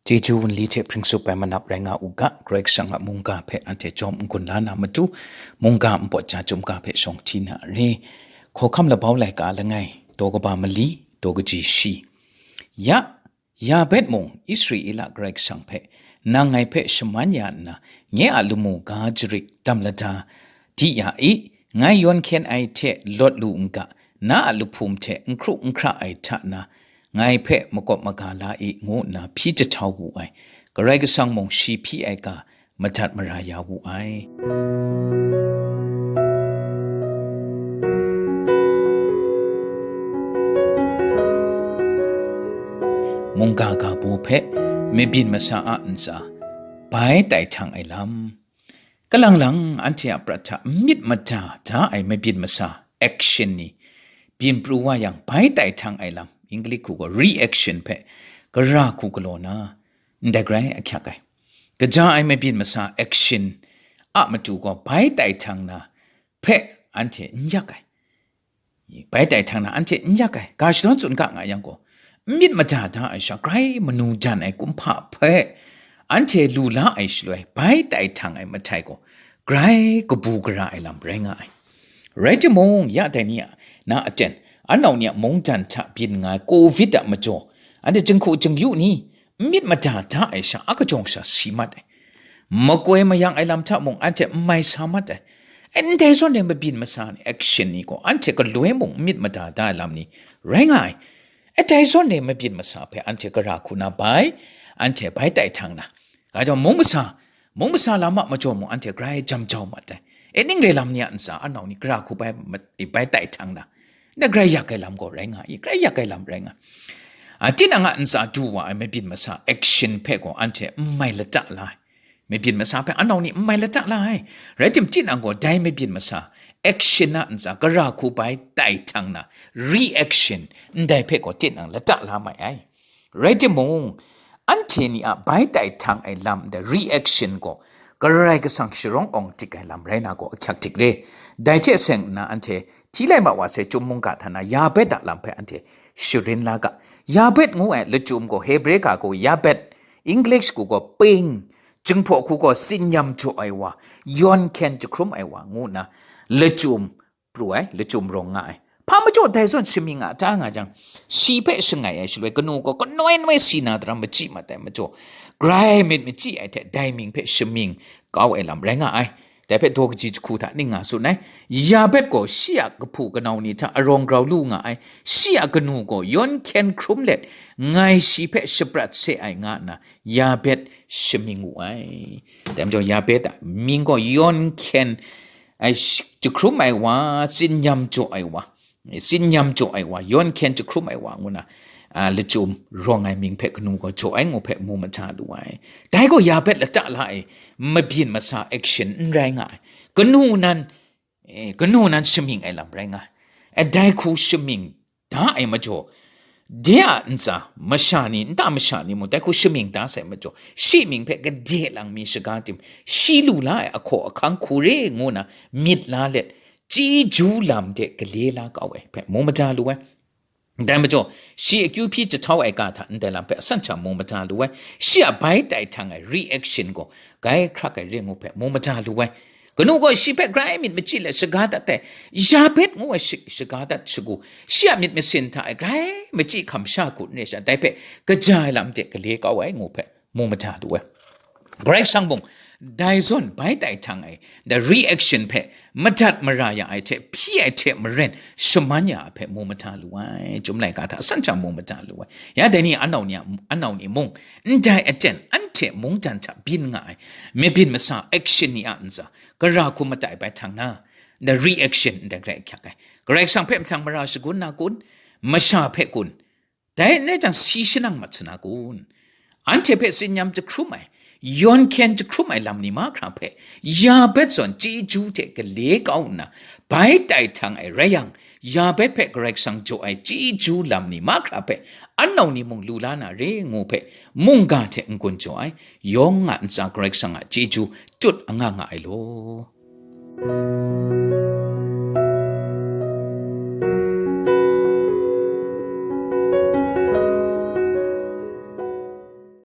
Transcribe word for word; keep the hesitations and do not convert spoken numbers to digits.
Chyeju wunli hte hpring tsup ai manap rai nga u ga, Karai Kasang a mungga hpe anhte jawm n-gun la na matu, mungga npawt ja chyum ga hpe shawng hti na re. Hkawhkam labau laika langai, daw kaba mali, daw kaji shi. Ya, Yabet mung Israela Karai Kasang hpe, nang ngai hpe shaman ya nna, nye a lamu ga jarik dam lada di ya i, ngai yawn hkyen ai hte lawt lu n ga, na a lahpum hte n hkru n hkra ai hta na, ngai hpe makawp maga la i, ngu nna hpyi jahtau wu ai. Karai Kasang mung shi hpyi ai ga madat mara ya wu ai. Mungga ga baw hpe mabyin masa a ntsa bai tai htang ai lam. Kalang lang anhte a prat hta myit mada da ai mabyin masa, action ni byin pru wa yang, bai tai htang ai lam, English hku gaw reaction hpe gara hku galaw na, ndai grai ahkyak ai. Kaja ai mabyin masa, action a matu gaw bai tai htang na hpe anhte n yak ai. Bai tai htang na anhte n yak ai. Ga shadawn tsun ga nga yang gaw, n myit mada da ai sha, grai manu jan ai kumhpa hpe anhte lu la ai shaloi, bai tai htang ai mahtai gaw, grai kabu gara ai lam rai nga ai. Rai timung, ya dai ni a, na aten, anau ni a mungdan hta byin nga ai covid a majaw, anhte jinghku jingyu ni, n myit mada da ai sha, a kajawng sha si mat ai. Makoi mayang ai lam hta mung anhte n mai sa mat ai. Ndai zawn e mabyin masa ni, action ni gaw, anhte galoi mung n myit mada da ai lam ni rai nga ai. Dai zawn e mabyin masa hpe anhte gara hku na bai, anhte bai tai htang na, ga jawng mung masa, mung masa lam a majaw mung anhte grai jam jau mat ai. E ning re lam ni a ntsa, anau ni gara hku bai ma-, bai tai htang na, nda grai yak ai lam gaw rai nga i, grai yak ai lam rai nga. A, tinang a ntsa du wa ai mabyin masa, action hpe gaw anhte n mai lata la ai. Mabyin masa hpe anau ni n mai lata la ai. Rai tim, tinang gaw dai mabyin masa, action a ntsa gara hku bai tai htang na, reaction, ndai hpe gaw tinang lata la mai ai. Rai timung, anhte ni a bai tai htang ai lam, the reaction gaw, Karai Kasang sharawng awng dik ai lam rai na gaw ahkyak dik re. Dai hte seng nna anhte hti lai ma wa sai, Chyum mungga hta na Yabet a lam hpe anhte sharin la ga. Yabet ngu ai lachyum gaw Hebre ga gaw Yabet, English hku gaw ping, Jinghpaw hku gaw tsin-yam jaw ai wa, yawn hkyen jahkrum ai wa ngu nna lachyum pru ai, lachyum rawng nga ai. Hpa majaw dai zawn shamying a ta nga jang, shi hpe shangai ai shaloi, kanu gaw kanoi noi si na daram machyi mat ai majaw, grai myit machyi ai hte dai mying hpe shamying kau ai lam rai nga ai. Dai hpe daw kaji jahku hta ning nga tsun ai. Yabet gaw shi a kahpu kanau ni hta arawng grau lu nga ai. Shi a kanu gaw yawn hkyen hkrum let, ngai shi hpe shaprat se ai nga nna, Yabet shamying wu ai. Dai majaw Yabet a mying gaw yawn hkyen ai sh-, jahkrum ai wa, tsin-yam jaw ai wa, tsin-yam jaw ai wa, yawn hkyen jahkrum ai wa ngu na, a, lachyum rawng ai mying hpe kanu gaw jaw ai ngu hpe mu mahta lu ai. Dai gaw Yabet lata la ai mabyin masa, action n rai nga ai. Kanu nan, e, kanu nan shamying ai lam rai nga ai. E, dai hku shamying da ai majaw, de a ntsa masha ni, nta masha ni mung dai hku shamying da sai majaw, shi mying hpe gade lang mi shaga tim, shi lu la ai ahkaw ahkang hku re ngu na myit la let, chyeju lam de gale la kau ai hpe mu maja lu ai. Dai majaw, shi akyu hpyi jahtau ai ga hta ndai lam hpe asan hta mu maja lu ai. Shi a bai tai htang ai reaction gaw grai hkrak ai re ngu hpe mu maja lu ai. Kanu gaw shi hpe grai myit machyi let shaga dat ai, Yabet ngu ai shi-, shaga dat shagu, shi a myit masin hta e grai machyi hkam sha hku n re sha, dai hpe kaja ai lam de gale kau ai ngu hpe mu maja lu ai. Karai Kasang mung, dai zawn bai tai htang ai, the reaction hpe madat mara ya ai hte, hpyi ai hte maren shaman ya ai hpe mu maja lu ai. Chyum laika hta asan hta mu maja lu ai. Ya dai ni anau ni a, anau ni mung, ndai aten anhte mungdan hta byin nga ai, mabyin masa action ni a ntsa, gara hku matai bai htang na, the reaction ndai grai ahkyak ai. Karai Kasang hpe mahtang mara shagun na kun, masha hpe kun, dai n rai jang si shanang mat sa na kun? Anhte hpe tsin-yam jahkrum ai, yawn hkyen jahkrum ai lam ni mahkra hpe, Yabet zawn chyeju hte gale kau nna, bai tai htang ai rai yang, Yabet hpe Karai Kasang jaw ai chyeju lam ni mahkra hpe, anau ni mung lu la na re ngu hpe, mungga hte n-gun jaw ai, yawng a ntsa Karai Kasang a chyeju tut anga nga ai law.